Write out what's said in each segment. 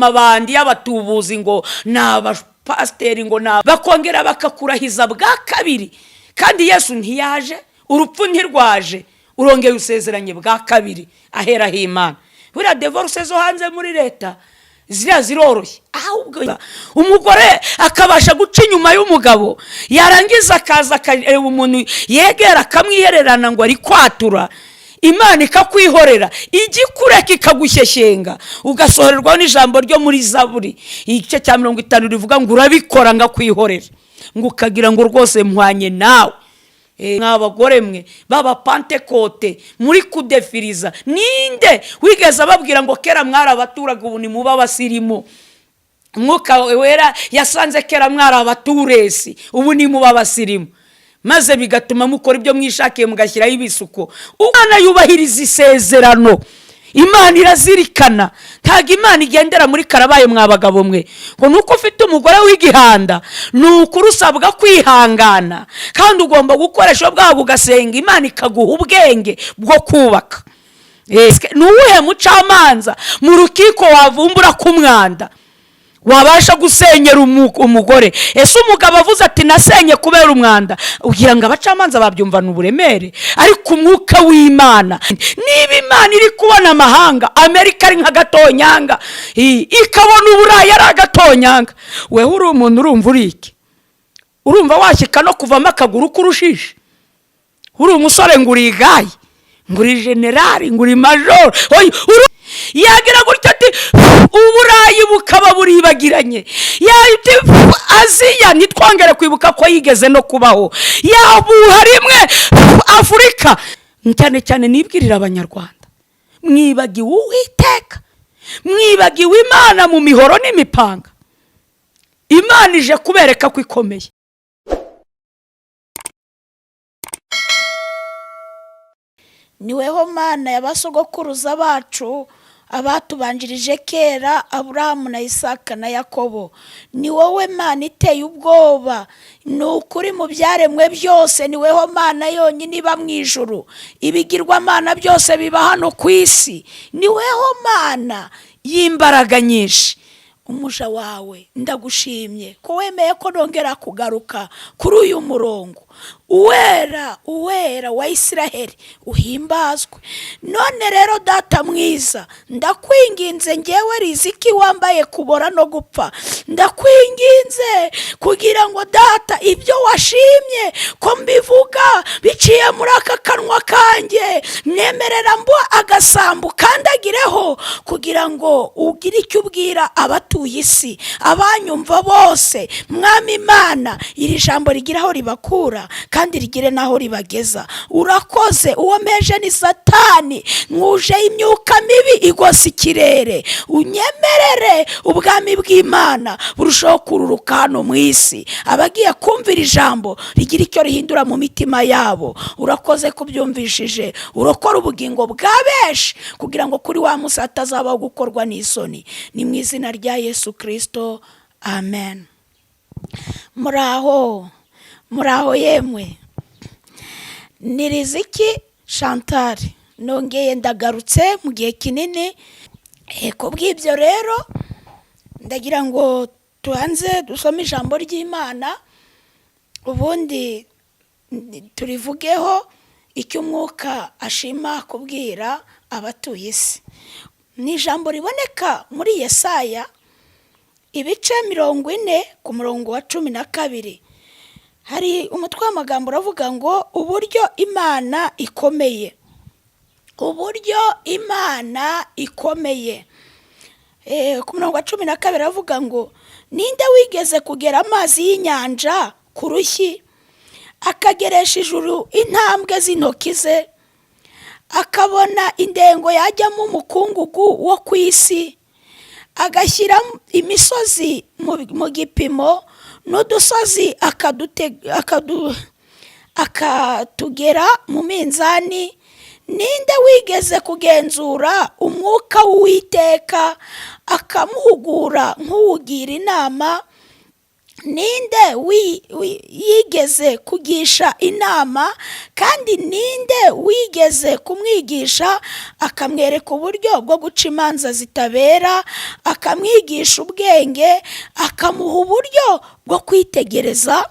Amabandi y'abatubuzi ngo ni abapasiteri, ngo ni bakongera bakakurahiza bwa kabiri, kandi Yesu ntiyaje, urupfu ntirwaje, urongeye usezeranye bwa kabiri aheraho Imana. Buriya divorce zo hanze muri leta ziriya ziroroshye, ahubwo umugore akabasha guca inyuma y'umugabo, yarangiza akaza akareba umuntu yegera akamwihererana ngo ari kwatura. Imana ikakwihorera, ijya ikureka ikagushyeshyenga, ugasohorerwaho n'ijambo ryo muri Zaburi igice cya 50 rivuga ngo urabikora ngakwihorera, ngo ukagira ngo rwose mpwanye nawe. Mwa bagore mwe b'Abapantekote muri kudefiriza, ninde wigeze ababwira ngo kera mwari abaturage, ubu ni muba abasirimu? Umwuka Wera yasanze kera mwari abaturesi, ubu ni muba abasirimu, maze bigatuma mukora ibyo mwishakiye, mugashyiraho ibisuko. Umwana yubahiriza isezerano, Imana irazirikana. Ntabwo Imana igendera muri karabaye. Mwa bagabo mwe, ngo nuko ufite umugore w'igihanda, ni ukuri usabwa kwihangana, kandi ugomba gukoresha bwabo, ugasenga Imana ikaguha ubwenge bwo kubaka. Ni uwuhe mucamanza mu rukiko wavumbura ko umwanda wabasha gusenyera umugore? Ese umugabo avuze ati nasenye kubera umwanda, ugira ngo abacamanza babyumvana uburemere? Ariko umwuka w'Imana, niba Imana iri kubona amahanga, Amerika ari nk'agatonyanga, ikabona Uburayi ari agatonyanga, weho uri umuntu, urumva uri iki? Urumva washyika no kuvamo akaguru k'urushishi? Uri umusore ngo uri igayi, ngo uri generali, ngo uri majoro, yagira gutya ati Uburayi bukaba buribagiranye, Aziya ntitwongere kwibuka ko yigeze no kubaho, yabuha rimwe Afurika. Cyane cyane nibwirira Abanyarwanda, mwibagiwe Uwiteka, mwibagiwe Imana mu mihoro n'imipanga. Imana ije kubereka ko ikomeye. Niweho Mana y'abasogokuruza bacu, abatubanjirije kera, Aburahamu na Isaka na Yakobo. Ni wowe Mana iteye ubwoba. Ni ukuri, mu byaremwe byose ni weho Mana yonyine iba mu ijuru. Ibigirwamana byose biba hano ku isi. Ni weho Mana y'imbaraga nyinshi. Umuja wawe ndagushimye ko wemeye ko nongera kugaruka kuri uyu murongo. Uwera, Uwera wa Isiraheli, uhimbazwe. None rero Data mwiza, ndakwinginze, ngewe Riziki wambaye kubora no gupfa, ndakwinginze kugira ngo Data ibyo washimye ko mbivuga biciye muri aka kanwa kanjye, mwemerera mbo agasambu kandagireho kugira ngo ugire icyo ubwira abatuye isi, abanyumva bose. Mwami Imana, iri jambo rigira aho ribakura kandi rigire n'aho ribageza. Urakoze. Uwo mpeje ni Satani, mwuje imyuka mibi igose ikirere. Unyemerere ubwami bw'Imana burushaho kururuka hano mu isi, abagiye kumvira ijambo rigira icyo rihindura mu mitima yabo. Urakoze kubyumvishije. Urokora ubugingo bwa benshi kugira ngo kuri wa munsi hatazabaho gukorwa n'isoni. Ni mu izina rya Yesu Kirisito, amen. Muraho, muraho yemwe. Ni Riziki Chantal, nongeye ndagarutse mu gihe kinini. Ku bw'ibyo rero ndagira ngo tubanze dusome ijambo ry'Imana, ubundi turivugeho icyo umwuka ashima kubwira abatuye isi. Ni ijambo riboneka muri Yesaya ibice 40 ku murongo wa 12. Hari umutwe w'amagambo uravuga ngo uburyo Imana ikomeye. Uburyo Imana ikomeye. Ku murongo wa 12 aravuga ngo ninde wigeze kugera amazi y'inyanja ku rushyi, akageresha ijuru intambwe z'intoki ze, akabona indengo yajyamo umukungugu wo ku isi, agashyira imisozi mu gipimo n'udusozi akatugera mu minzani? Ninde wigeze kugenzura umwuka w'Uwiteka, akamuhugura nk'uwugira inama? Ninde yigeze kugisha inama, kandi ninde wigeze kumwigisha akamwereka uburyo bwo guca imanza zitabera, akamwigisha ubwenge, akamuha uburyo bwo kwitegereza?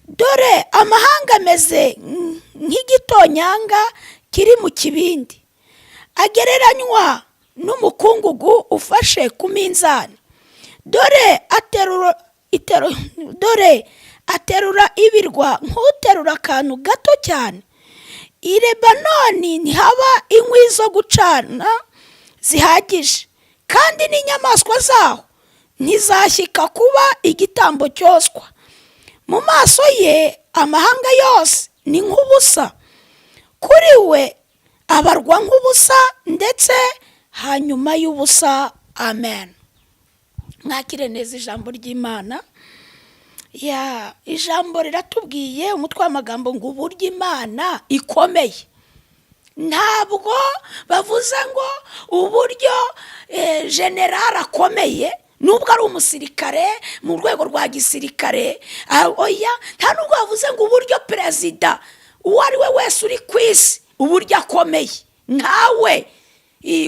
Dore amahanga ameze nk'igitonyanga kiri mu kibindi, agereranywa n'umukungugu ufashe ku minzani. Dore aterura ibirwa nk'uterura akantu gato cyane. I Lebanoni ntihaba inkwi zo gucana zihagije, kandi n'inyamaswa zaho ntizashyika kuba igitambo cyoswa. Mu maso ye amahanga yose ni nk'ubusa, kuri we abarwa nk'ubusa, ndetse hanyuma y'ubusa. Amen. Mwakire neza ijambo ry'Imana. Ya, ijambo riratubwiye, umutwe w'amagambo ngo "Uburyo Imana ikomeye". Ntabwo bavuze ngo uburyo generali akomeye, nubwo ari umusirikare mu rwego rwa gisirikare. Oya, nta nubwo bavuze ngo uburyo perezida uwo ari we wese uri ku isi uburyo akomeye, ntawe,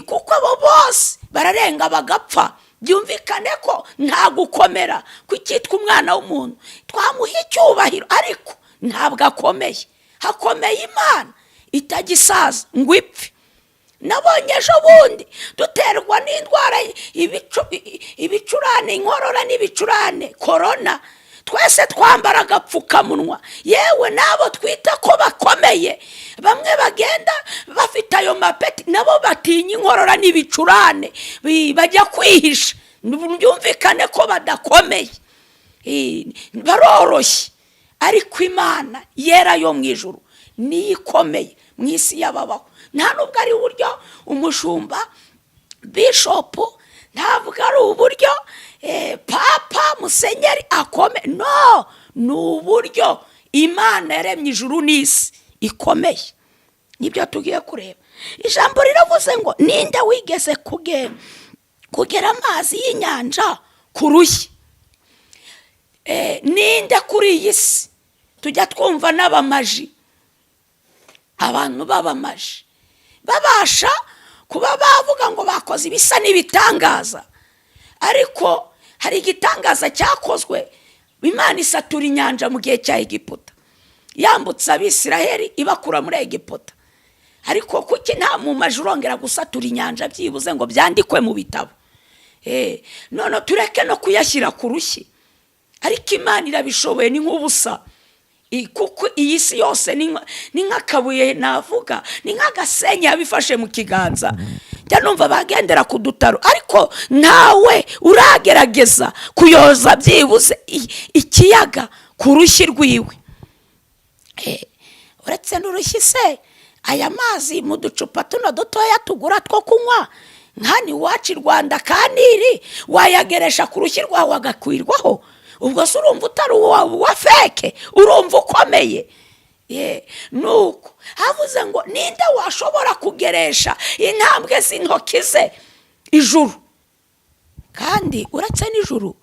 kuko abo bose bararenga bagapfa. Byumvikane ko nta gukomera kw'icyitwa umwana w'umuntu. Twamuha icyubahiro, ariko ntabwo akomeye. Hakomeye Imana itagisaza ngo ipfe. Nabonye ejo bundi duterwa n'indwara, ibicurane, inkorora n'ibicurane, korona. Twese twambara agapfukamunwa, yewe n'abo twita ko bakomeye, bamwe bagenda bafite ayo mapeti, nabo batinya inkorora n'ibicurane, bajya kwihisha. Byumvikane ko badakomeye, baroroshye. Ariko Imana yera yo mu ijuru niyo ikomeye mu isi y'ababaho. Nta nubwo ari uburyo umushumba, bishopu, ntabwo ari uburyo papa, musenyeri akome, no ni uburyo Imana yaremye ijuru n'isi ikomeye. Nibyo tugiye kureba. Ijambo riravuze ngo ninde wigeze kugera amazi y'inyanja ku rushyi? Ninde kuri iyi si? Tujya twumva n'abamaji, abantu b'abamaji babasha kuba bavuga ngo bakoze ibisa n'ibitangaza, ariko hari igitangaza cyakozwe: Imana isatura inyanja mu gihe cya Egiputa, yambutse Abisiraheli ibakura muri Egiputa. Ariko kuki nta mu maji urongera gusatura inyanja byibuze ngo byandikwe mu bitabo? None tureke no kuyashyira ku rushyi, ariko Imana irabishoboye, ni nk'ubusa, kuko iyi si yose ni nk'akabuye, navuga ni nk'agasenyi yabifashe mu kiganza. Njya numva bagendera ku dutaro, ariko ntawe uragerageza kuyoza byibuze ikiyaga ku rushyi rwiwe. Uretse n'urushyi se, aya mazi mu ducupa tuno dutoya tugura two kunywa nk'hano iwacu i Rwanda, kaniri wayageresha ku rushyi rwawe agakwirwaho. Ubwo se urumva utari uwa fake? Urumva ukomeye? Nuko havuze ngo ninde washobora kugeresha intambwe z'intoki ze ijuru? Kandi uretse n'ijuru,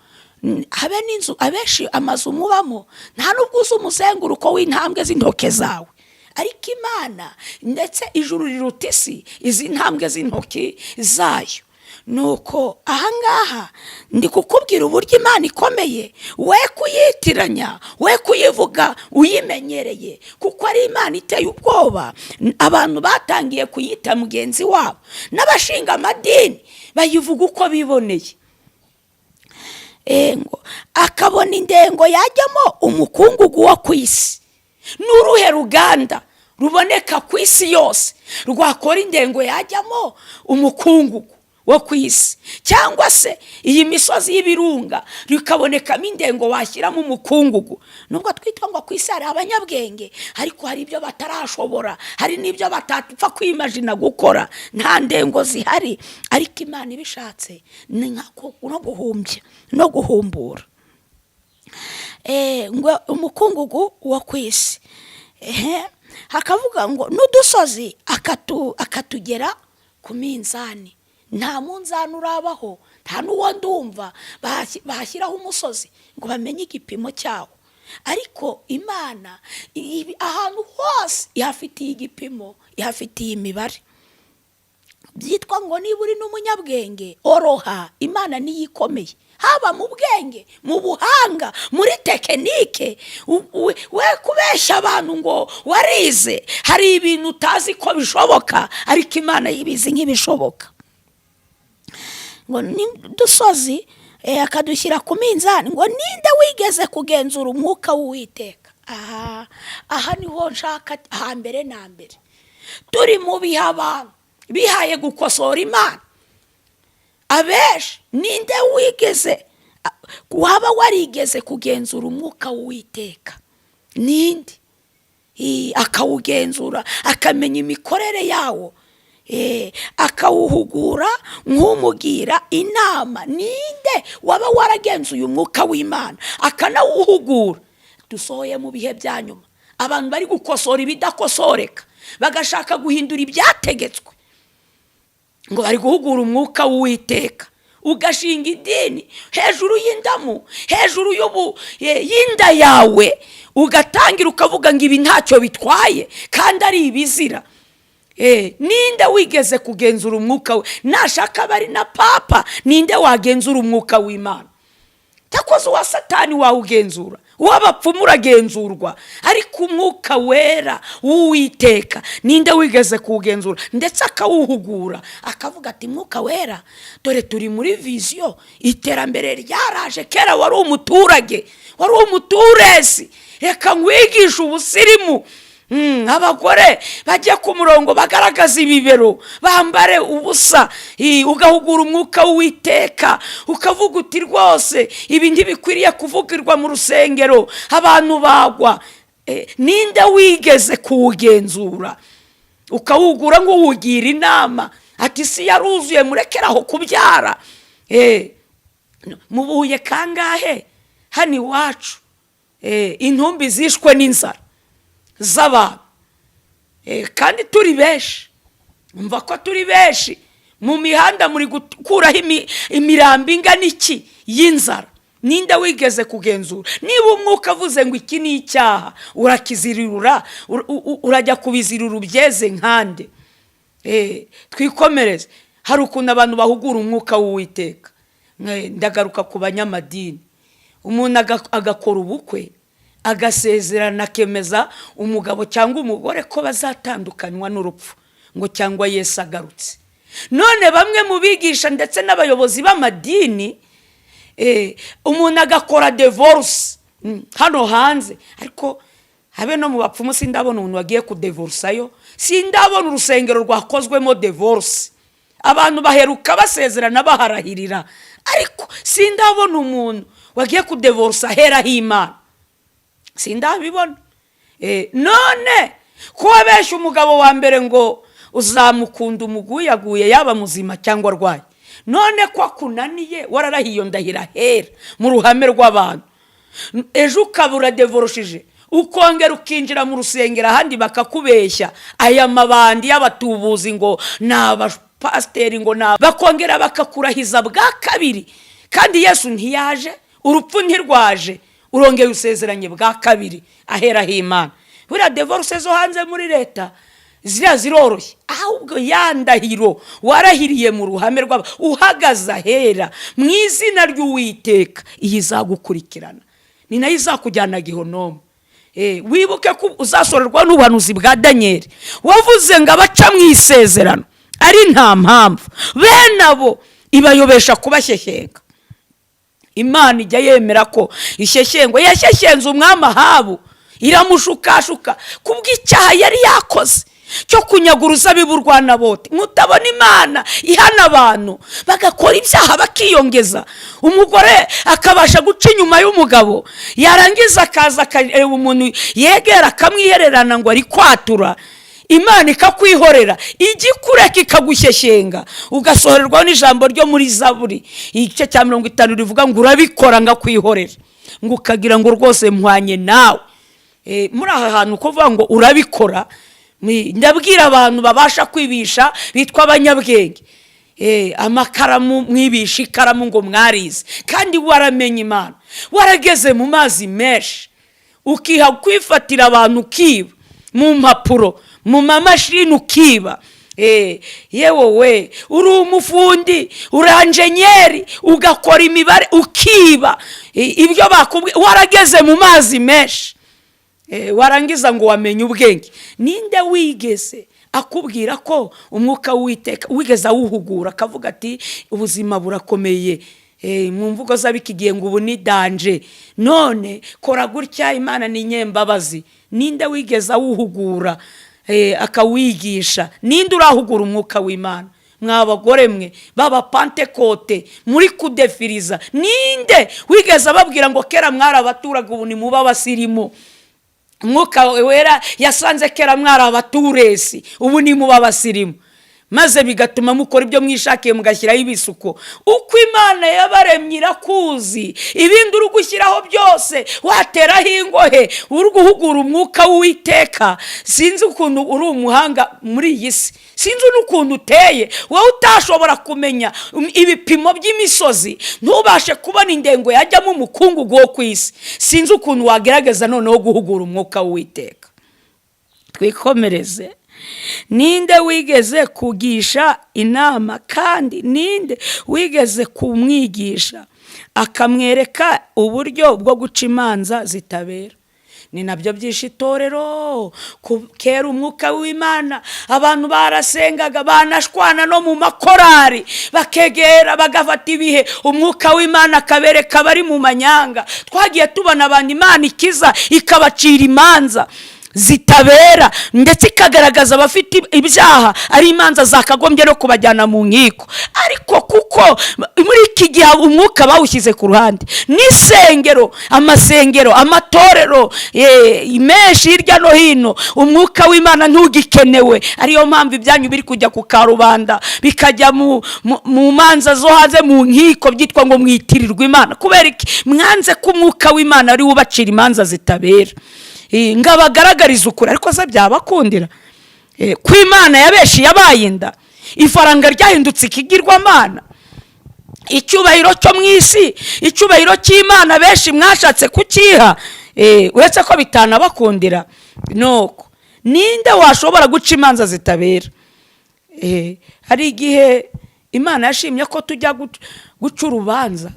habe n'inzu, abenshi amazu mubamo nta n'ubwo uzi umuzenguruko w'intambwe z'intoki zawe. Ariko Imana, ndetse ijuru riruta isi, izi ntambwe z'intoki zayo. Nuko ahangaha ndi kukubwira uburyo Imana ikomeye. We kuyitiranya, we kuyivuga uyimenyereye, kuko ari Imana iteye ubwoba. Abantu batangiye kuyita mugenzi wabo, n'abashinga amadini bayivuga uko biboneye. Ngo akabona indengo yajyamo umukungugu wo ku isi. N'uruhe ruganda ruboneka ku isi yose rwakora indengo yajyamo umukungugu wo ku isi, cyangwa se iyi misozi y'ibirunga rikabonekamo indengo washyiramo umukungugu? Nubwo twitwa ngo ku isi hari abanyabwenge, ariko hari ibyo batarashobora, hari n'ibyo batapfa kwimajina gukora. Nta ndengo zihari, ariko Imana ibishatse ni nka no guhumbya no guhumbura. Ngo umukungugu wo ku isi. Hakavuga ngo n'udusozi akatugera ku minzani. Nta munzani urabaho. Nta n'uwo ndumva bahashyiraho umusozi ngo bamenye igipimo cyawo. Ariko Imana ahantu hose ihafitiye igipimo, ihafitiye imibare. Byitwa ngo niba uri n'umunyabwenge, oroha, Imana niyo ikomeye, haba mu bwenge, mu buhanga, muri tekinike. We kubeshya abantu ngo warize, hari ibintu utazi ko bishoboka, ariko Imana yibizi nk'ibishoboka. Ngo n'udusozi akadushyira ku minzani. Ngo ninde wigeze kugenzura umwuka w'Uwiteka? Aha niho nshaka hambere na mbere. Turi mu bihe abantu bihaye gukosora Imana abenshi. Ninde wigeze, waba warigeze kugenzura umwuka w'Uwiteka? Ninde akawugenzura, akamenya imikorere yawo, akawuhugura nk'umugira inama? Ninde waba waragenzuye umwuka w'Imana akanawuhugura? Dusohoye mu bihe bya nyuma, abantu bari gukosora ibidakosoreka, bagashaka guhindura ibyategetswe, ngo bari guhugura umwuka w'Uwiteka. Ugashinga idini hejuru y'indamu, hejuru y'inda yawe, ugatangira ukavuga ngo ibi ntacyo bitwaye kandi ari ibizira. Ninde wigeze kugenzura umwuka we? Nashaka bari na papa, ninde wagenzura umwuka w'Imana? Cyakoze uwa Satani wawugenzura, uw'abapfumu uragenzurwa, ariko umwuka wera w'Uwiteka ninde wigeze kuwugenzura, ndetse akawuhugura, akavuga ati: "Mwuka wera, dore turi muri vision, iterambere ryaraje. Kera wari umuturage, wari umuturesi, reka nkwigishe ubusirimu. Abagore bajye ku murongo, bagaragaza ibibero, bambare ubusa." Ugahugura umwuka w'Uwiteka, ukavuga uti: "Rwose ibi ntibikwiriye kuvugirwa mu rusengero, abantu bagwa." Ninde wigeze kuwugenzura, ukawugura nk'uwugira inama, ati: "Isi yaruzuye, murekeraho kubyara"? Mubuye kangahe hano iwacu intumbi zishwe n'inzara z'abantu, kandi turi benshi? Umva ko turi benshi mu mihanda, muri gukuraho imirambo ingana iki y'inzara? Ninde wigeze kugenzura? Niba umwuka avuze ngo iki ni icyaha, urakizirura, urajya kubizirura ubyeze nkande? Twikomereze. Hari ukuntu abantu bahugura umwuka w'Uwiteka. Ndagaruka ku banyamadini. Umuntu agakora ubukwe, agasezerana, akemeza umugabo cyangwa umugore ko bazatandukanywa n'urupfu, ngo cyangwa Yesu agarutse. None bamwe mu bigisha ndetse n'abayobozi b'amadini, umuntu agakora divorce hano hanze, ariko habe no mu bapfumu sindabona umuntu wagiye kudevorusayo, sindabona urusengero rwakozwemo divorce. Abantu baheruka basezerana, baharahirira, ariko sindabona umuntu wagiye kudevorusa aheraho Imana, sindabibona. None ko wabeshya umugabo wa mbere ngo uzamukunda umuguyaguye, yaba muzima cyangwa arwaye, none ko akunaniye, wararahiye iyo ndahira hera mu ruhame rw'abantu, ejo ukaba uradevorushije, ukongera ukinjira mu rusengero ahandi bakakubeshya, aya mabandi y'abatubuzi ngo ni abapasiteri, ngo ni bakongera bakakurahiza bwa kabiri, kandi Yesu ntiyaje, urupfu ntirwaje, urongeye usezeranye bwa kabiri aheraho Imana? Buriya divorce zo hanze muri leta ziriya ziroroshye, ahubwo ya ndahiro warahiriye mu ruhame rw'aba, uhagaze ahera mu izina ry'Uwiteka, iyi izagukurikirana, ni nayo izakujyana gihonomu. Wibuke ko uzasorerwa n'ubuhanuzi bwa Daniyeli wavuze ngo abaca mu isezerano ari nta mpamvu, bene abo ibayobesha kubashyeshyenga. Imana ijya yemera ko ishyeshyengwa. Yashyeshyenze umwami Ahabu, iramushukashuka kubw'icyaha yari yakoze cyo kunyaga uruzabibu rwa Naboti. Mutabona Imana ihana abantu bagakora ibyaha bakiyongeza, umugore akabasha guca inyuma y'umugabo, yarangiza akaza akareba umuntu yegera akamwihererana ngo ari kwatura, Imana ikakwihorera, ijya ikureka ikagushyeshyenga, ugasohorerwaho n'ijambo ryo muri Zaburi igice cya 50 rivuga ngo: "Urabikora ngakwihorera", ngo ukagira ngo rwose mpwanye nawe. Muri aha hantu kuvuga ngo urabikora, ndabwira abantu babasha kwibisha bitwa abanyabwenge. Amakaramu mwibisha ikaramu ngo mwarize, kandi waramenye Imana, warageze mu mazi menshi, ukiha kwifatira abantu, ukiba mu mpapuro, mu mamashini ukiba. Yewe we, uri umufundi, uri ingénieur, ugakora imibare ukiba ibyo bakubwiye, warageze mu mazi menshi. Warangiza ngo wamenye ubwenge. Ninde wigeze akubwira ko umwuka w'Uwiteka wigeze awuhugura, akavuga ati: "Ubuzima burakomeye"? Mu mvugo z'ab'iki gihe ngo ubu ni danger, none kora gutya, Imana ni nyembabazi. Ninde wigeze awuhugura, akawigisha? Ninde urahugura umwuka w'Imana? Mwa bagore mwe b'Abapantekote muri kudefiriza, ninde wigeze ababwira ngo kera mwari abaturaga, ubu ni muba abasirimu? Umwuka Wera yasanze kera mwari abaturesi, ubu ni muba abasirimu, maze bigatuma mukora ibyo mwishakiye, mugashyiraho ibisuko. Uko Imana yabaremye irakuzi. Ibindi uri gushyiraho byose, wateraho ingohe, uri guhugura umwuka w'Uwiteka. Sinzi ukuntu uri umuhanga muri iyi si, sinzi n'ukuntu uteye wowe utashobora kumenya ibipimo by'imisozi, ntubashe kubona indengo yajyamo umukungugu wo ku isi. Sinzi ukuntu wagerageza noneho guhugura umwuka w'Uwiteka. Twikomereze. Ninde wigeze kugisha inama, kandi ninde wigeze kumwigisha, akamwereka uburyo bwo guca imanza zitabera? Ni nabyo byishe itorero. Kera umwuka w'Imana, abantu barasengaga, banashwana no mu makorari bakegera, bagafata ibihe, umwuka w'Imana akabereka abari mu manyanga. Twagiye tubona abantu Imana ikiza, ikabacira imanza zitabera, ndetse ikagaragaza abafite ibyaha, ari imanza zakagombye no kubajyana mu nkiko. Ariko kuko muri iki gihe umwuka bawushyize ku ruhande, n'isengero, amasengero, amatorero menshi hirya no hino, umwuka w'Imana ntugikenewe. Ariyo mpamvu ibyanyu biri kujya ku karubanda, bikajya mu manza zo hanze, mu nkiko, byitwa ngo mwitirirwa Imana. Kubera iki? Mwanze ko umwuka w'Imana ari we ubacira imanza zitabera, ngo abagaragarize ukuri. Ariko se byabakundira ko Imana yabeshi yabaye inda, ifaranga ryahindutse ikigirwamana, icyubahiro cyo mu isi, icyubahiro cy'Imana benshi mwashatse kukiha? Uretse ko bitanabakundira. Nuko ninde washobora guca imanza zitabera? Hari igihe Imana yashimye ko tujya guca urubanza,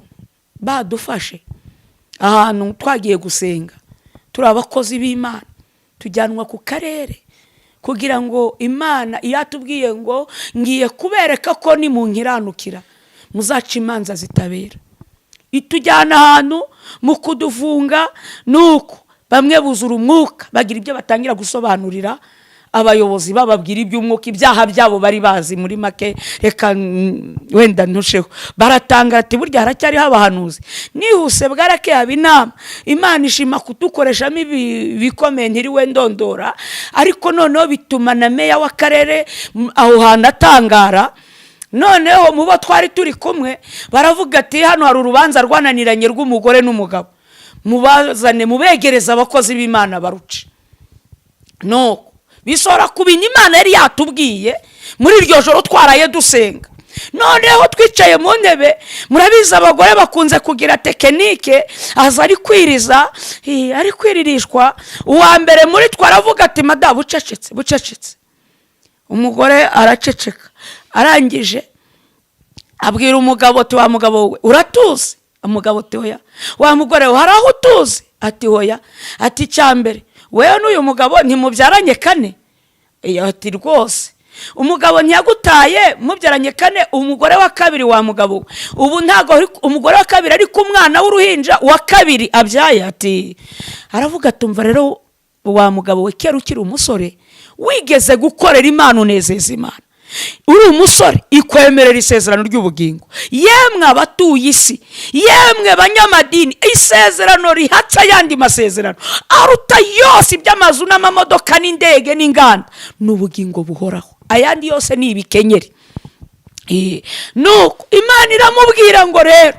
badufashe ahantu twagiye gusenga, turi abakozi b'Imana, tujyanwa ku karere kugira ngo Imana yatubwiye ngo: "Ngiye kubereka ko nimunkiranukira muzaca imanza zitabera." Itujyana ahantu mu kudufunga, nuko bamwe buzura umwuka, bagira ibyo batangira gusobanurira abayobozi, bababwira iby'umwuka, ibyaha byabo bari bazi. Muri make, reka wenda ntusheho, baratanga ati: "Burya haracyariho abahanuzi." Nihuse, bwarakeye haba inama, Imana ishima kudukoreshamo ibikomeye, ntiriwe ndondora. Ariko noneho bituma na meya w'akarere aho hantu atangara. Noneho mu bo twari turi kumwe baravuga ati: "Hano hari urubanza rwananiranye rw'umugore n'umugabo, mubazane, mubegereze abakozi b'Imana baruce." Nuko bisohora ku bintu Imana yari yatubwiye muri iryo joro twaraye dusenga. Noneho twicaye mu ntebe, murabizi abagore bakunze kugira technique, aza ari kwiriza, ari kwiririshwa. Uwa mbere muri twe aravuga ati: "Madamu, bucecetse, bucecetse." Umugore araceceka. Arangije abwira umugabo ati: "Wa mugabo we, uratuzi?" Umugabo ati: "Oya." "Wa mugore we, hari aho utuzi?" Ati: "Hoya." Ati: "Icyambere, wewe n'uyu mugabo ntimubyaranye kane?" Ati: "Rwose." "Umugabo ntiyagutaye mubyaranye kane, umugore wa kabiri? Wa mugabo we, ubu ntabwo umugore wa kabiri, ariko umwana w'uruhinja wa kabiri abyaye?" Ati, aravuga, atumva rero: "Wa mugabo we, kera ukiri umusore wigeze gukorera Imana, unezeza Imana uri umusore, ikwemerera isezerano ry'ubugingo. Yemwe abatuye isi, yemwe banyamadini, isezerano rihatse ayandi masezerano aruta yose, iby'amazu n'amamodoka n'indege n'inganda, ni ubugingo buhoraho. Ayandi yose ni ibikenyeri." Nuko Imana iramubwira ngo: "Rero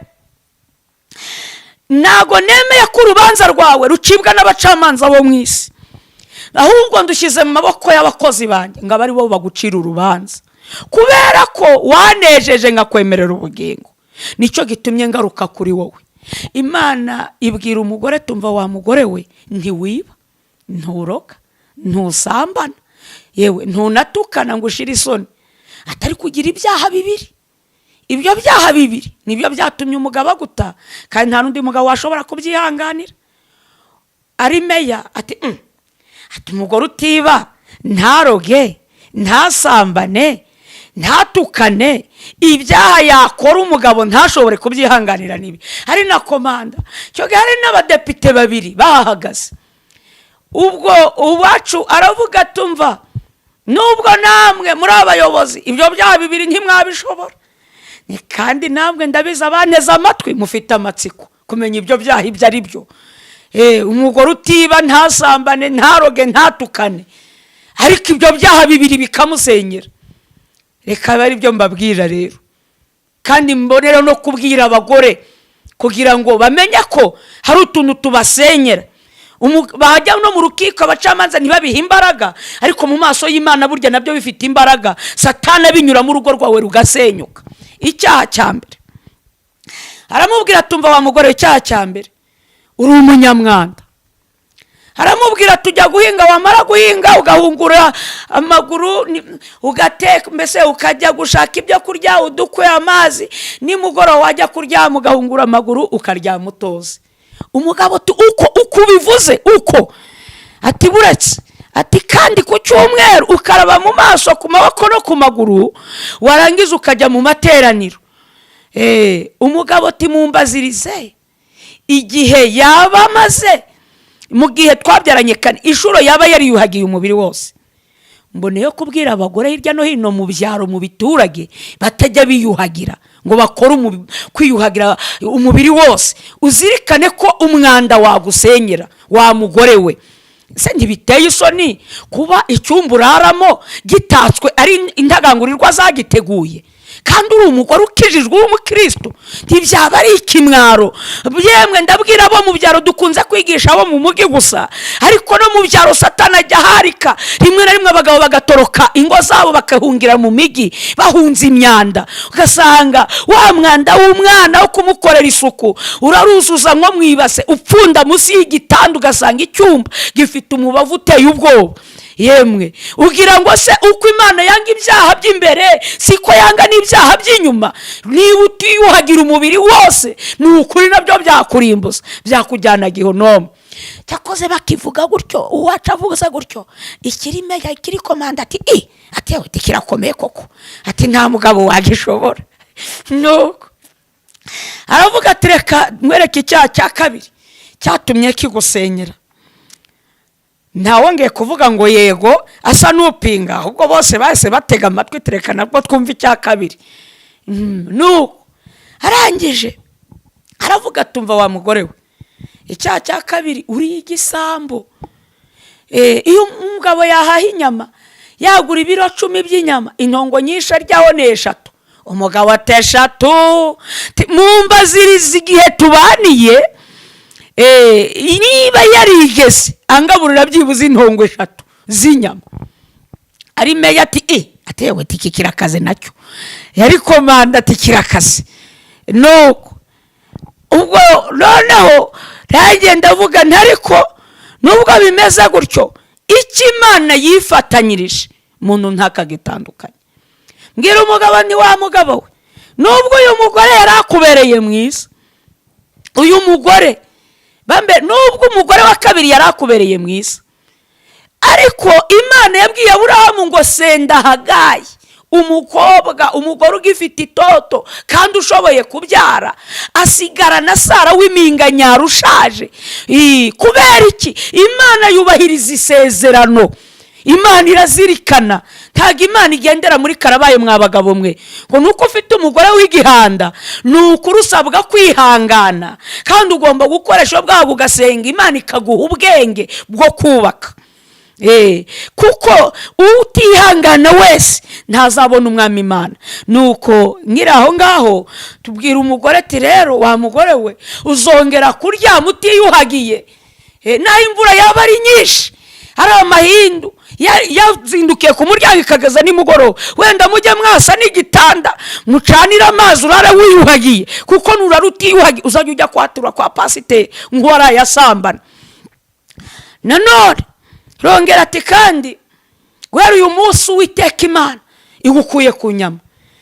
ntago nemeye ko urubanza rwawe rucibwa n'abacamanza bo mu isi, ahubwo ndushyize mu maboko y'abakozi banjye ngo abe ari bo bagucira urubanza." Kubera ko wanejeje nkakwemerera ubugingo, nicyo gitumye ngaruka kuri wowe. Imana ibwira umugore, tumva wa mugore we, ntiwiba, nturoga, ntusambana, yewe ntunatukana ngo ushire isoni, atari kugira ibyaha bibiri. Ibyo byaha bibiri nibyo byatumye umugabo aguta, kandi nta n'undi mugabo washobora kubyihanganira. Ari meya ati ati umugore utiba, ntaroge, ntasambane, ntatukane, ibyaha yakora umugabo ntashobore kubyihanganira nibi. Hari na komanda icyo gihe, hari n'abadepite babiri bahahagaze. Ubwo uwacu aravuga, tumva, nubwo namwe muri abayobozi ibyo byaha bibiri ntimwabishobora. Ni kandi namwe ndabizi, abanteze amatwi mufite amatsiko kumenya ibyo byaha ibyo ari byo. Umugore utiba, ntasambane, ntaroge, ntatukane, ariko ibyo byaha bibiri bikamusenyera. Reka abe ari byo mbabwira rero, kandi mbonera no kubwira abagore kugira ngo bamenye ko hari utuntu tubasenyera. Bajya no mu rukiko abacamanza ntibabihe imbaraga, ariko mu maso y'Imana burya nabyo bifite imbaraga. Satana binyuramo urugo rwawe rugasenyuka. Icyaha cya mbere, aramubwira, tumva wa mugore, icyaha cya mbere, uri umunyamwanda. Aramubwira, tujya guhinga, wamara guhinga ugahungura amaguru, ugateka, mbese ukajya gushaka ibyo kurya, udukwe, amazi, nimugoroba wajya kuryama ugahungura amaguru, ukaryama utoze. Umugabo ati uko ubivuze uko. Ati buretse, ati kandi ku cyumweru ukaraba mu maso, ku maboko no ku maguru, warangiza ukajya mu materaniro. Umugabo ati mumbazirize igihe yaba amaze mu gihe twabyaranye kane, inshuro yaba yariyuhagiye umubiri wose. Mboneyeho kubwira abagore hirya no hino mu byaro, mu biturage, batajya biyuhagira ngo bakore kwiyuhagira umubiri wose, uzirikane ko umwanda wagusenyera wa mugore we. Se ntibiteye isoni kuba icyumba uraramo gitatswe ari intagangurirwa zagiteguye, kandi uri umugore ukijijwe w'umukristo? Ntibyaba ari ikimwaro? Yemwe ndabwira abo mu byaro, dukunze kwigisha abo mu mujyi gusa, ariko no mu byaro Satana ajya aharika. Rimwe na rimwe abagabo bagatoroka ingo zabo bakahungira mu mijyi bahunze imyanda, ugasanga wa mwanda w'umwana wo kumukorera isuku uraruzuza nko mu ibase, upfunda munsi y'igitanda, ugasanga icyumba gifite umubavu uteye ubwoba. Yemwe ugira ngo se uko Imana yanga ibyaha by'imbere siko yanga n'ibyaha by'inyuma? Niba utiyuhagira umubiri wose, ni ukuri nabyo byakurimbuza, byakujyana gihonomu. Cyakoze bakivuga gutyo, uwacu avuze gutyo, ikiri meya, ikiri komanda ati i ati yewe, ati kirakomeye koko, ati nta mugabo wagishobora. Nuko aravuga ati reka mwereke icyaha cya kabiri cyatumye kigusenyera. Ntawongeye kuvuga ngo yego, asa n'upinga, ahubwo bose bahise batega amatwi, tereka nabwo twumva icya kabiri. Nuko arangije aravuga, tumva wa mugore we, icyaha cya kabiri, uriye igisambo. Iyo umugabo yahaha inyama, yagura ibiro 10 by'inyama, intongo nyinshi aryaho ni eshatu. Umugabo ati eshatu? Mumbaziriza igihe tubaniye, niba yarigeze angaburira byibuze intongo eshatu z'inyama. Ari meya ati e ati yewe, ati iki kirakaze nacyo. Yari komanda ati kirakaze. Nuko ubwo noneho nanjye ndavuga nti ariko nubwo bimeze gutyo, icyo Imana yifatanyirije umuntu ntakagitandukanye. Mbwira umugabo, ni wa mugabo we, nubwo uyu mugore yari akubereye mwiza, uyu mugore bambe, nubwo umugore wa kabiri yari akubereye mwiza, ariko Imana yabwiye Aburahamu ngo senda Hagayi, umukobwa, umugore ugifite itoto kandi ushoboye kubyara, asigara na Sara w'iminganyaro ushaje. Kubera iki? Imana yubahiriza isezerano, Imana irazirikana. Ntabwo Imana igendera muri karabaye. Mwa bagabo mwe, ngo nuko ufite umugore w'igihanda, ni ukuri usabwa kwihangana, kandi ugomba gukoresha bwabo, ugasenga Imana ikaguha ubwenge bwo kubaka. Kuko utihangana wese ntazabona umwami Imana. Nuko nkiri aho ngaho tubwira umugore ati rero wa mugore we, uzongera kuryama utiyuhagiye, naho imvura yaba ari nyinshi. Ari amahindu yazindukiye ku muryango ikageza nimugoroba. Wenda mujye mwasa n'igitanda, mucanire amazi, urare wiyuhagiye, kuko nurara utiyuhagiye uzajya ujya kwatura kwa pasiteri nk'uwarayasambana. Nanone rongera ati: "Kandi guhera uyu munsi Uwiteka Imana igukuye ku nyama."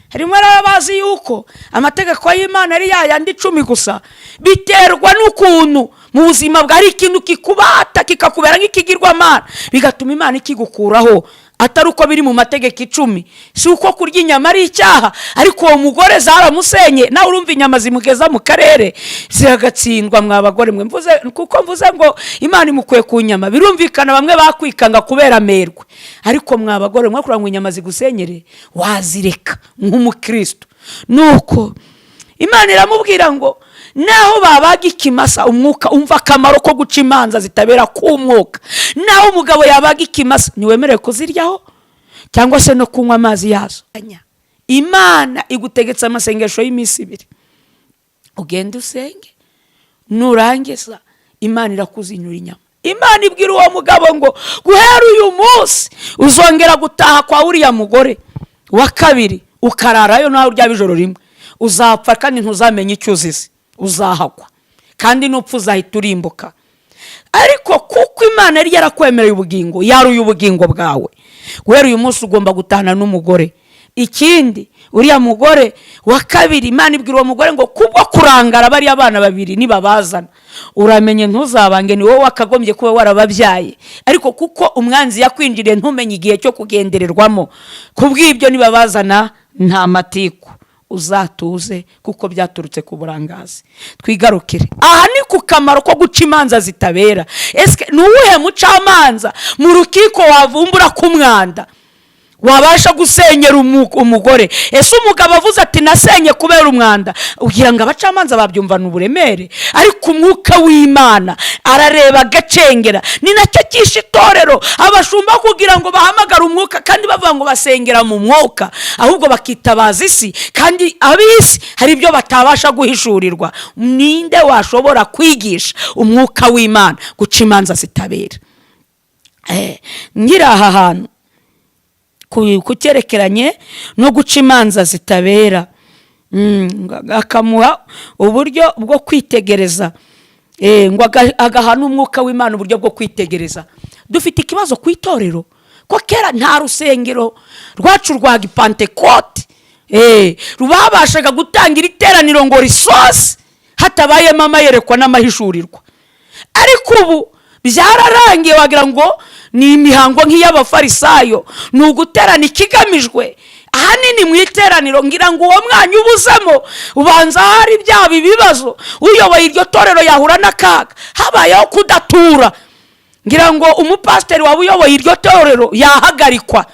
Harimo n'abazi yuko amategeko y'Imana ari yayandi 10 gusa. Biterwa n'ukuntu mu buzima bwawe hari ikintu kikubata, kikakubera nk'ikigirwamana, bigatuma Imana ikigukuraho, atari uko biri mu mategeko 10. Si uko kurya inyama ari icyaha, ariko uwo mugore zaramusenye. Nawe urumva inyama zimugeza mu karere ziragatsindwa. Mwa bagore mwe, mvuze kuko mvuze ngo Imana imukuye ku nyama, birumvikana bamwe bakwikanga kubera amerwe. Ariko mwa bagore mwe, kugira ngo inyama zigusenyere wazireka nk'umukristo. Nuko Imana iramubwira ngo naho babaga ikimasa, umwuka, umva akamaro ko guca imanza zitabera k'umwuka, naho umugabo yabaga ikimasa ntiwemerewe kuziryaho cyangwa se no kunywa amazi yazo. Imana igutegetse amasengesho y'iminsi 2. Ugende usenge, nurangiza Imana irakuzinyura inyama. Imana ibwira uwo mugabo ngo guhera uyu munsi uzongera gutaha kwa uriya mugore wa kabiri ukararayo, nawe uryaba ijoro rimwe uzapfa, kandi ntuzamenye icyo uzize, uzahagwa, kandi nupfa uzahita urimbuka. Ariko kuko Imana yari yarakwemereye ubugingo, yaruye ubugingo bwawe, guhera uyu munsi ugomba gutahana n'umugore. Ikindi, uriya mugore wa kabiri, Imana ibwira uwo mugore ngo kubwo kurangara bariya bana babiri nibabazana, uramenye ntuzabange, ni wowe wakagombye kuba warababyaye, ariko kuko umwanzi yakwinjiriye ntumenye igihe cyo kugendererwamo, kubw'ibyo nibabazana nta matiku, uzatuze kuko byaturutse ku burangazi. Twigarukire aha, ni ku kamaro ko guca imanza zitabera. Ese ni uwuhe mucamanza mu rukiko wavumbura ko umwanda wabasha gusenyera umugore? Ese umugabo avuze ati: "Nasenye kubera umwanda," ugira ngo abacamanza babyumvana uburemere? Ariko umwuka w'Imana arareba agacengera. Ni nacyo cyishe itorero, abashumba kugira ngo bahamagare umwuka kandi bavuga ngo basengera mu mwuka, ahubwo bakitabaza isi, kandi ab'isi hari ibyo batabasha guhishurirwa. Ninde washobora kwigisha umwuka w'Imana guca imanza zitabera? Nkiri aha hantu ku cyerekeranye no guca imanza zitabera, akamuha uburyo bwo kwitegereza, ngo agaha n'umwuka w'Imana uburyo bwo kwitegereza. Dufite ikibazo ku itorero ko kera nta rusengero rwacu rwa gipantekote rwabashaga gutangira iteraniro ngo risoze hatabayemo amayerekwa n'amahishurirwa. Ariko ubu byararangiye, wagira ngo ni imihango nk'iy'abafarisayo, ni uguterana ikigamijwe ahanini mu iteraniro. Ngira ngo uwo mwanya ubuzemo ubanza hari byaba ibibazo, uyoboye iryo torero yahura n'akaga. Habayeho kudatura, ngira ngo umupasiteri waba uyoboye iryo torero yahagarikwa.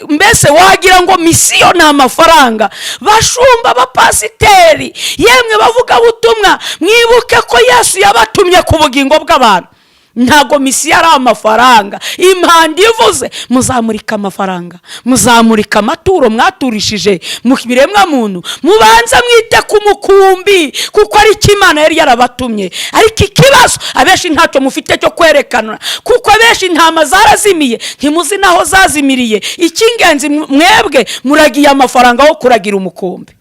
Mbese wagira ngo mission ni amafaranga. Bashumba, abapasiteri, yemwe bavugabutumwa, mwibuke ko Yesu yabatumye ku bugingo bw'abantu. Ntabwo mission ari amafaranga. Impanda ivuze, muzamurika amafaranga, muzamurika amaturo mwaturishije mu biremwa muntu. Mubanze mwite ku mukumbi, kuko ari cyo Imana yari yarabatumye. Ariko ikibazo, abenshi ntacyo mufite cyo kwerekana, kuko abenshi intama zarazimiye, ntimuzi n'aho zazimiriye. Icy'ingenzi, mwebwe muragiye amafaranga wo kuragira umukumbi.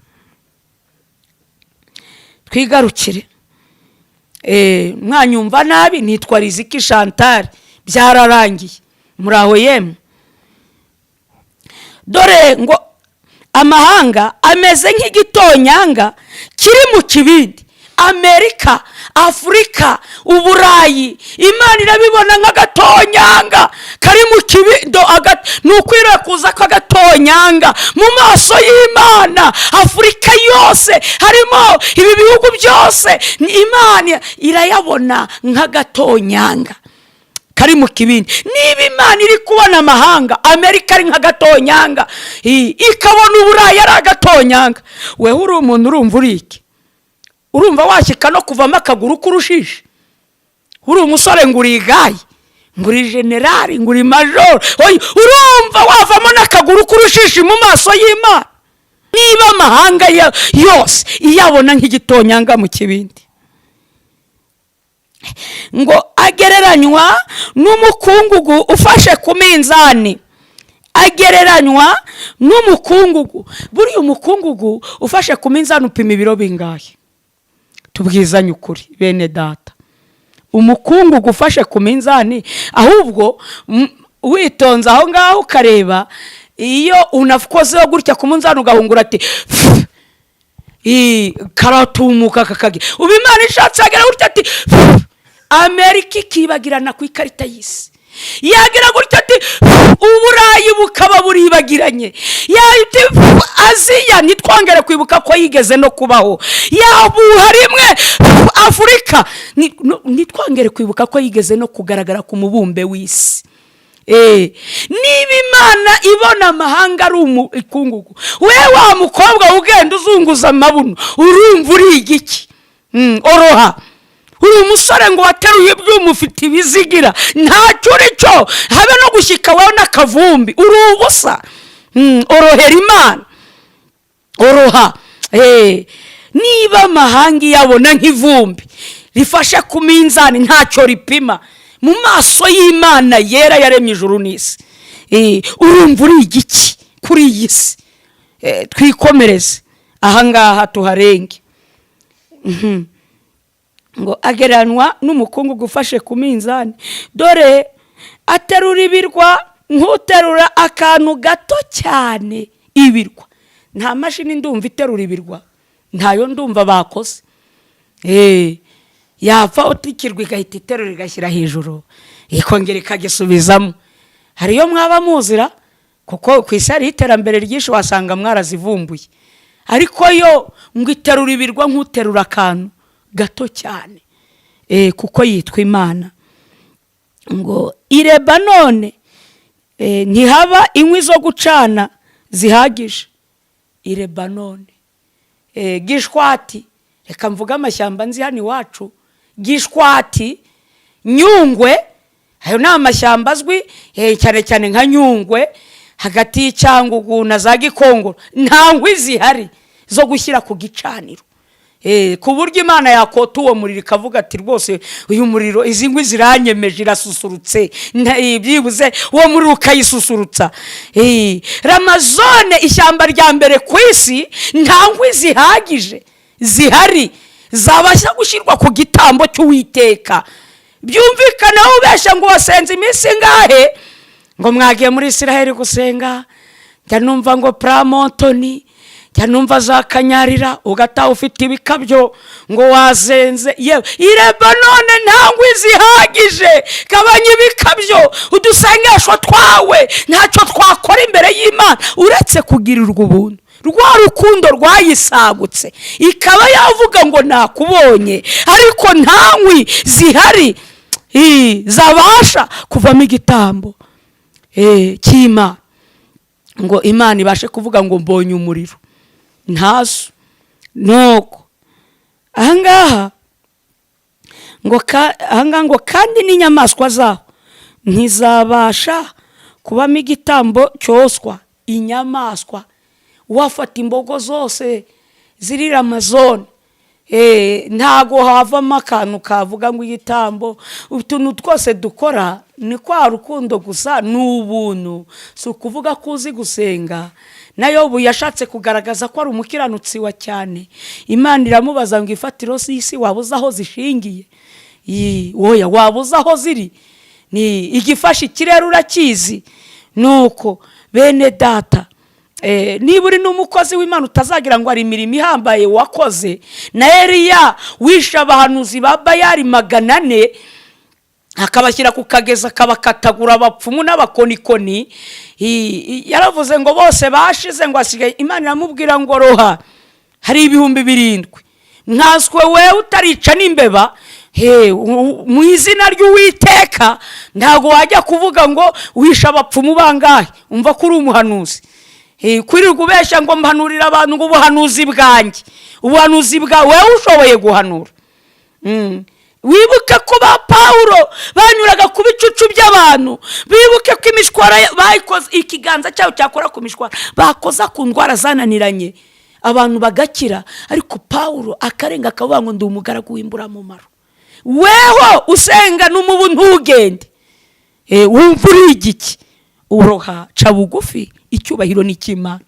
Twigarukire. Mwanyumva nabi, nitwa Riziki Chantal, byararangiye. Muraho yemwe. Dore ngo amahanga ameze nk'igitonyanga kiri mu kibindi. Amerika, Afurika, Uburayi, Imana irabibona nk'agatonyanga kari mu kibindo. Ni ukwirekuza k'agatonyanga mu maso y'Imana. Afurika yose, harimo ibi bihugu byose, Imana irayabona nk'agatonyanga kari mu kibindi. Niba Imana iri kubona amahanga, Amerika ari nk'agatonyanga, ikabona Uburayi ari agatonyanga, weho uri umuntu, urumva uri iki? Urumva washyika no kuvamo akaguru k'urushishi? Uri umusore ngo uri igaye, ngo uri generali, ngo uri majoro, urumva wavamo n'akaguru k'urushishi mu maso y'Imana? Niba amahanga yose iyabona nk'igitonyanga mu kibindi. Ngo agereranywa n'umukungugu ufashe ku minzani, agereranywa n'umukungugu. Buriya umukungugu ufashe ku minzani upima ibiro bingahe? Tubwizanye ukuri, bene data. Umukungugu ufashe ku minzani, ahubwo witonze aho ngaho ukareba, iyo unakozeho gutya ku munzani ugahungura ati "Pfu", karatumuka kakagira. Ubu Imana ishatse yagera gutya ati "Pfu", Amerika ikibagirana ku ikarita y'isi. Yagira gutya ati "Pfu", Uburayi bukaba buribagiranye. Yati "Pfu", Aziya ntitwongere kwibuka ko yigeze no kubaho. Yabuha rimwe "Pfu", Afurika ntitwongere kwibuka ko yigeze no kugaragara ku mubumbe w'isi. Niba Imana ibona amahanga ari ikungugu, we wa mukobwa ugenda uzunguza amabuno, urumva uri igiki? Oroha. Uri umusore ngo wateruye ibyuma, ufite ibizigira, ntacyo uri cyo, habe no gushyika wowe n'akavumbi, uri ubusa. Orohera Imana, oroha. Niba amahanga iyabona nk'ivumbi rifashe ku minzani, ntacyo ripima mu maso y'Imana yera yaremye ijuru n'isi, urumva uri igiki kuri iyi si? Twikomereze ahangaha tuharenge. Ngo agereranywa n'umukungugu ufashe ku minzani. Dore aterura ibirwa nk'uterura akantu gato cyane. Ibirwa, nta mashini ndumva iterura ibirwa, ntayo ndumva bakoze. Yapfa utikirwa igahita iterura igashyira hejuru, ikongera ikagisubizamo. Hari iyo mwaba muzira, kuko ku isi hariho iterambere ryinshi, wasanga mwarazivumbuye. Ariko yo ngo iterura ibirwa nk'uterura akantu gato cyane, kuko yitwa Imana. Ngo i Lebanone ntihaba inkwi zo gucana zihagije. I Lebanone, Gishwati, reka mvuge amashyamba nzi hano iwacu, Gishwati, Nyungwe, ayo ni amashyamba azwi, cyane cyane nka Nyungwe hagati y'Icyangugu na za Gikongoro, nta nkwi zihari zo gushyira ku gicaniro, ku buryo Imana yakota uwo muriro ikavuga ati rwose uyu muriro, izi nkwi ziranyemeje, irasusurutse, byibuze uwo muriro ukayisusurutsa. Ramazone, ishyamba rya mbere ku isi, nta nkwi zihagije zihari zabasha gushyirwa ku gitambo cy'Uwiteka. Byumvikanaho ubeshya ngo wasenze iminsi ingahe, ngo mwagiye muri Israheli gusenga, njya numva ngo Pramontoni, njya numva za Kanyarira, ugataha ufite ibikabyo ngo wazenze. Yewe, i Lebanone nta nkwi zihagije. Gabanya ibikabyo, udusengesho twawe ntacyo twakora imbere y'Imana uretse kugirirwa ubuntu, rwa rukundo rwayisagutse ikaba yavuga ngo nakubonye. Ariko nta nkwi zihari zabasha kuvamo igitambo cy'Imana, ngo Imana ibashe kuvuga ngo mbonye umuriro. Ntazo. Nuko ahangaha ngo ahangaha ngo kandi n'inyamaswa zaho ntizabasha kubamo igitambo cyoswa. Inyamaswa, wafata imbogo zose ziri Amazone, ntago havamo akantu kavuga ngo igitambo. Utuntu twose dukora ni kwa rukundo gusa, ni ubuntu, si ukuvuga ko uzi gusenga. Nayo ubu yashatse kugaragaza ko ari umukiranutsi wa cyane. Imana iramubaza ngo ifatiro z'isi waba uzi aho zishingiye? Woya, waba uzi aho ziri? Ni igifashe ikirere urakizi? Nuko bene data, niba uri n'umukozi w'Imana, utazagira ngo hari imirimo ihambaye wakoze. Na Eliya wishe abahanuzi ba Bayari 400, akabashyira ku kagezi, akabakatagura, abapfumu n'abakonikoni, yaravuze ngo bose bashize, ngo asigaye. Imana iramubwira ngo roha, hari 7000, nkanswe wewe utarica n'imbeba. Mu izina ry'Uwiteka ntabwo wajya kuvuga ngo wishe abapfumu bangahe. Umva ko uri umuhanuzi, kwirirwa ubeshya ngo mpanurira abantu, ngo ubuhanuzi bwanjye, ubuhanuzi bwawe, wowe ushoboye guhanura? Wibuke ko ba Pawulo banyuraga ku bicucu by'abantu. Bibuke ko imishwara bayikoze, ikiganza cyabo cyakora ku mishwara, bakoza ku ndwara zananiranye abantu bagakira. Ariko Pawulo akarenga akavuga ngo ndi umugaragu w'imburamumaro. Weho usenga n'umubu ntugende. Wumva uri igiki? Uroha, ca bugufi, icyubahiro ni icy'Imana.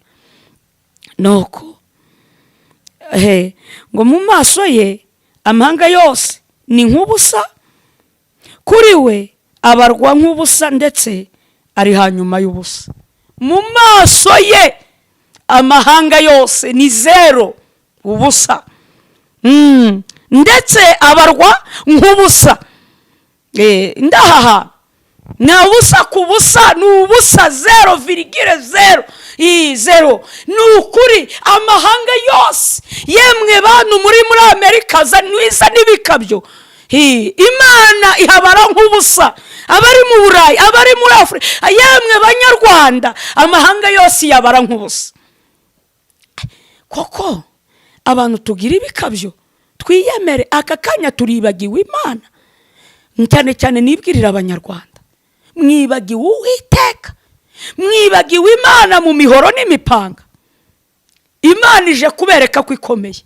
Nuko ngo mu maso ye amahanga yose ni nk'ubusa, kuri we abarwa nk'ubusa, ndetse ari hanyuma y'ubusa. Mu maso ye amahanga yose ni zero, ubusa. Ndetse abarwa nk'ubusa. Ndahaha ni ubusa ku busa, ni ubusa, 0,0, iyi zero. Ni ukuri, amahanga yose, yemwe bantu muri Amerika, za n'ibikabyo, Imana ihabara nk'ubusa. Abari mu Burayi, abari muri Afurika, yemwe Banyarwanda, amahanga yose iyabara nk'ubusa. Koko abantu tugira ibikabyo, twiyemere aka kanya turibagiwe Imana. Cyane cyane nibwirira Abanyarwanda, mwibagiwe Uwiteka, mwibagiwe Imana mu mihoro n'imipanga. Imana ije kubereka ko ikomeye.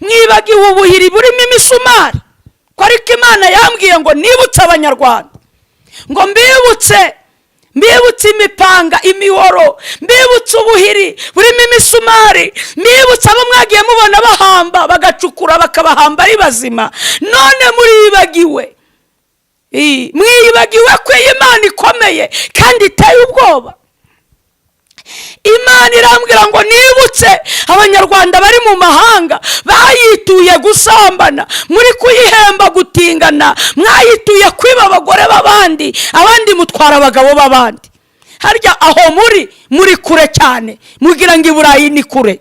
Mwibagiwe ubuhiri burimo imisumari, ko ariko Imana yambwiye ngo nibutse Abanyarwanda, ngo mbibutse imipanga, imihoro, mbibutse ubuhiri burimo imisumari, mbibutse abo mwagiye mubona bahamba, bagacukura bakabahamba ari bazima. None muribagiwe, mwibagiwe ko iyi Imana ikomeye kandi iteye ubwoba. Imana irambwira ngo nibutse Abanyarwanda bari mu mahanga bayituye gusambana, muri kuyihemba gutingana, mwayituye kwiba abagore b'abandi, abandi mutwara abagabo b'abandi. Harya aho muri kure cyane, mugira ngo i Burayi ni kure.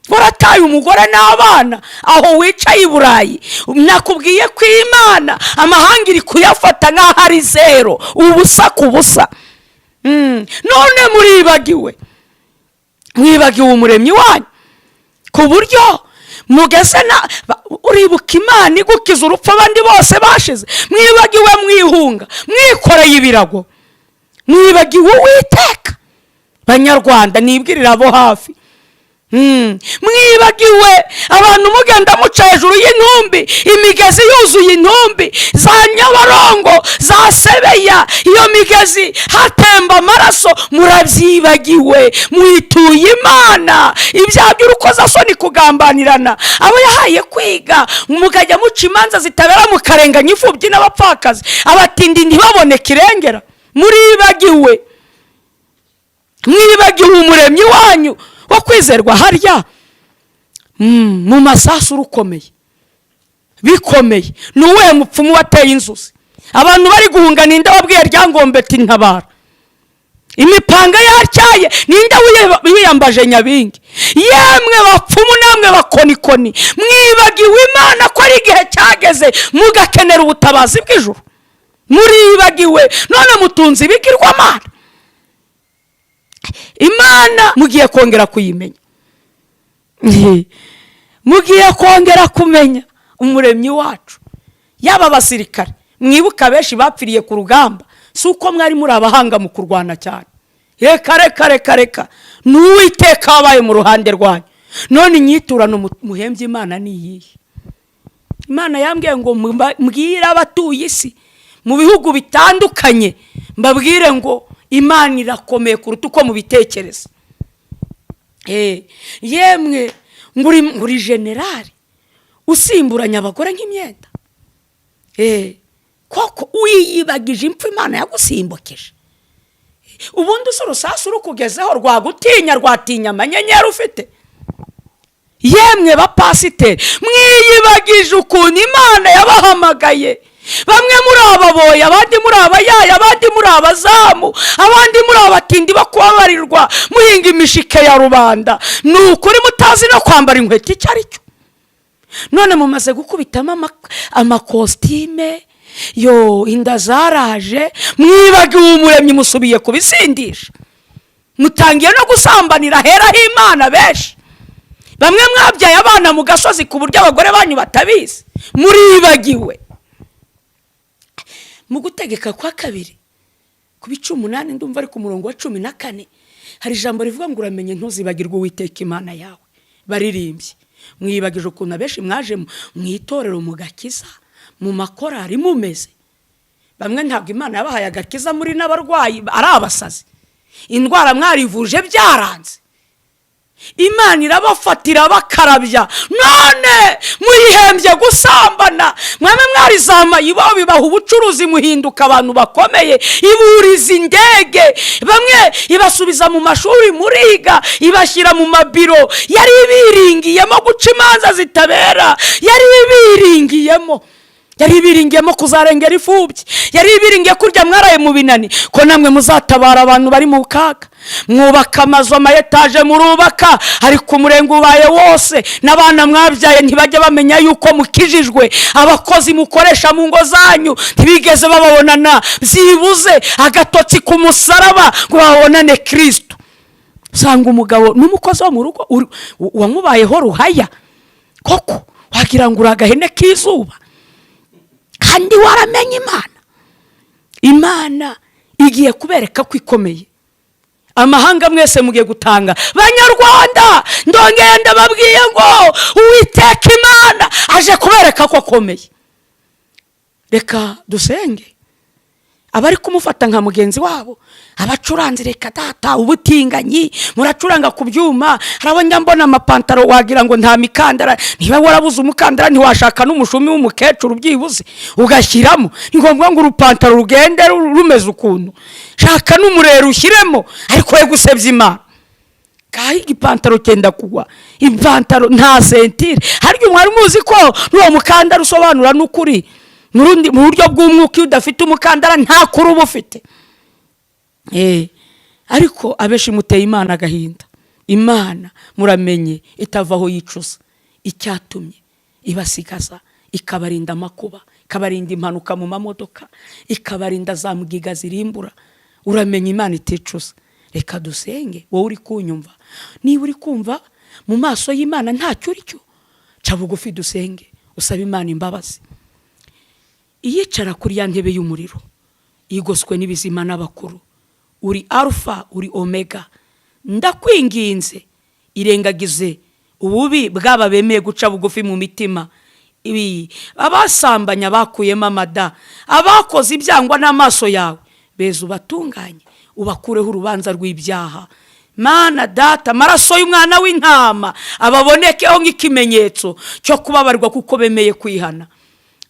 Warataye umugore n'abana aho wicaye i Burayi. Nakubwiye ko Imana amahanga iri kuyafata nk'aho ari zero, ubusa ku busa. None muribagiwe, mwibagiwe Umuremyi wanyu ku buryo mugeze na uribuka Imana igukiza urupfu abandi bose bashize. Mwibagiwe mwihunga mwikoreye ibirago, mwibagiwe Uwiteka. Banyarwanda, nibwirira abo hafi, mwibagiwe abantu mugenda muca hejuru y'intumbi, imigezi yuzuye intumbi, za Nyabarongo, za Sebeya, iyo migezi hatemba amaraso. Murabyibagiwe, mwituye Imana ibyaha by'urukozasoni, kugambanirana abo yahaye kwiga, mukajya muca imanza zitabera, mukarenganya imfubyi n'abapfakazi, abatindi ntibaboneke irengera. Muribagiwe, mwibagiwe Umuremyi wanyu wo kwizerwa. Harya mu masasu urukomeye bikomeye, ni uwuhe mupfumu wateye inzuzi abantu bari guhunga? Ninde wabwiye Ryangombe ati ntabara, imipanga yatyaye? Ninde wiyambaje Nyabingi? Yemwe bapfumu namwe bakonikoni, mwibagiwe Imana ko ari igihe cyageze mugakenera ubutabazi bw'ijuru. Muribagiwe, none mutunze ibigirwamana. Imana mugiye kongera kuyimenya, mugiye kongera kumenya Umuremyi wacu. Yaba abasirikare, mwibuka benshi bapfiriye ku rugamba, si uko mwari muri abahanga mu kurwana cyane. Reka reka reka reka, ni Uwiteka wabaye mu ruhande rwanyu. None inyiturano muhembye Imana ni iyihe? Imana yambwiye ngo mbwire abatuye isi mu bihugu bitandukanye, mbabwire ngo Imana irakomeye kuruta uko mubitekereza. Yemwe ngo uri generali usimburanya abagore nk'imyenda. Koko wiyibagije impfu Imana yagusimbukije? Ubundi usa urusasu rukugezeho rwagutinya, rwatinya amanyenyeri ufite? Yemwe bapasiteri, mwiyibagije ukuntu Imana yabahamagaye. Bamwe muri ababoyi, abandi muri abayaya, abandi muri abazamu, abandi muri abatindi bo kubabarirwa, muhinga imishike ya rubanda. Ni ukuri mutazi no kwambara inkweto icyo ari cyo. None mumaze gukubitamo amakositime, yo inda zaraje, mwibagiwe Umuremyi, musubiye kubisindisha, mutangiye no gusambanira heraho Imana. Benshi bamwe mwabyaye abana mu gasozi ku buryo abagore banyu batabizi. Muribagiwe. Mu Gutegeka kwa Kabiri ku bice 8, ndumva ari ku murongo wa 14, hari ijambo rivuga ngo uramenye ntuzibagirwe Uwiteka Imana yawe. Baririmbye, mwibagije ukuntu abenshi mwaje mu itorero, mugakiza, Mu makorari mumeze bamwe, ntabwo Imana yabahaye agakiza muri n'abarwayi, ari abasazi, indwara mwarivuje byaranze, Imana irabafatira bakarabya, none muyihembye gusambana. Mwaba mwarizamaye iwabo, bibaha ubucuruzi, muhinduka abantu bakomeye, iburiza indege bamwe, ibasubiza mu mashuri muriga, ibashyira mu mabiro. Yari ibiringiyemo guca imanza zitabera, yari ibiringiyemo kuzarengera imfubyi, yari ibiringiye kurya mwaraye mu binani, ko namwe muzatabara abantu bari mu kaga. Mwubaka amazu, amayetaje murubaka, ariko umurenge ubaye wose, n'abana mwabyaye ntibajya bamenya yuko mukijijwe. Abakozi mukoresha mu ngo zanyu ntibigeze bababonana byibuze agatotsi ku musaraba ngo babonane Kirisito. Usanga umugabo n'umukozi wo mu rugo wamubayeho ruhaya koko, wagira ngo uri agahene k'izuba kandi waramenye Imana. Imana igiye kubereka ko ikomeye. Amahanga mwese mugiye gutanga. Banyarwanda, ndongeye ndababwiye ngo Uwiteka Imana aje kubereka ko akomeye. Reka dusenge. Abari kumufata nka mugenzi wabo, abacuranzi, reka data, ubutinganyi, muracuranga ku byuma. Hari abo njya mbona amapantaro wagira ngo nta mikandara. Niba warabuze umukandara, ntiwashaka n'umushumi w'umukecuru byibuze ugashyiramo? Ni ngombwa ngo urupantaro rugende rumeze ukuntu? Shaka n'umurero ushyiremo, ariko we gusebya Imana. Kaho igipantaro cyenda kugwa, ipantaro nta ceinture. Harya mwari muzi ko n'uwo mukandara usobanura n'ukuri mu buryo bw'umwuka? Iyo udafite umukandara nta kuri uba ufite. Ariko abenshi muteye Imana agahinda. Imana, muramenye, itavaho yicuza icyatumye ibasigaza, ikabarinda amakuba, ikabarinda impanuka mu mamodoka, ikabarinda za mugiga zirimbura. Uramenya Imana iticuza. Reka dusenge. Wowe uri kunyumva, niba uri kumva mu maso y'Imana ntacyo uri cyo, ca bugufi dusenge, usaba Imana imbabazi. Iyicara kuri ya ntebe y'umuriro igoswe n'ibizima n'abakuru, uri Arufa, uri Omega, ndakwinginze, irengagize ububi bw'aba bemeye guca bugufi mu mitima. Ibi abasambanya bakuyemo amada, abakoze ibyangwa n'amaso yawe, beza ubatunganye, ubakureho urubanza rw'ibyaha. Mana Data, amaraso y'umwana w'intama ababonekeho nk'ikimenyetso cyo kubabarwa kuko bemeye kwihana.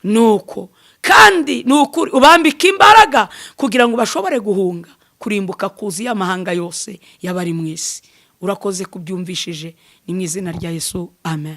Nuko kandi ni ukuri, ubambika imbaraga kugira ngo bashobore guhunga kurimbuka kuzuye amahanga yose y'abari mu isi. Urakoze kubyumvishije. Ni mu izina rya Yesu, amen.